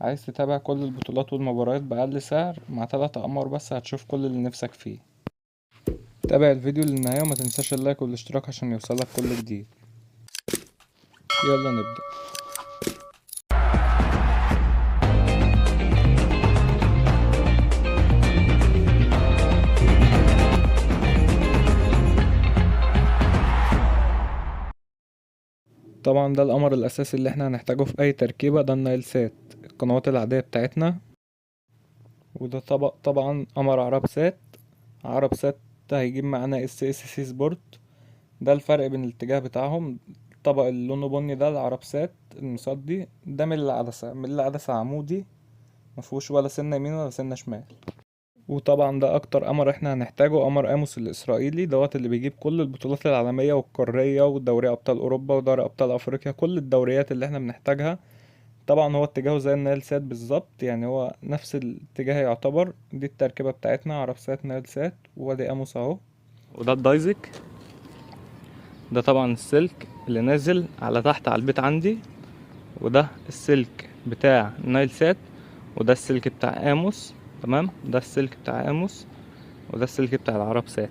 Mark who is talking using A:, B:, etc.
A: عايز تتابع كل البطولات والمباريات بأقل سعر؟ مع 3 أقمار بس هتشوف كل اللي نفسك فيه. تابع الفيديو للنهاية وما تنساش اللايك والاشتراك عشان يوصلك كل جديد. يلا نبدأ. طبعا ده القمر الأساسي اللي احنا هنحتاجه في أي تركيبة، ده النايل سات، القنوات العادية بتاعتنا. وده طبق طبعا قمر عرب سات. عرب سات هيجيب معانا اس اس سي سبورت. ده الفرق بين الاتجاه بتاعهم. الطبق اللي لونه بني ده العرب سات المصدي، ده من العدسة، من العدسة عمودي، مفهوش ولا سنة يمين ولا سنة شمال. وطبعا ده اكتر قمر احنا هنحتاجه، قمر اموس الاسرائيلي دوت، اللي بيجيب كل البطولات العالمية والقارية ودوري ابطال اوروبا ودوري ابطال افريقيا، كل الدوريات اللي احنا بنحتاجها. طبعا هو اتجاهه زي النايل سات بالظبط، يعني هو نفس الاتجاه يعتبر. دي التركيبة بتاعتنا، عرب سات نايل سات، وادي اموس اهو. وده الدايزك، ده طبعا السلك اللي نازل على تحت على البيت عندي، وده السلك بتاع النايل سات، وده السلك بتاع اموس. تمام، ده السلك بتاع اموس وده السلك بتاع العرب سات.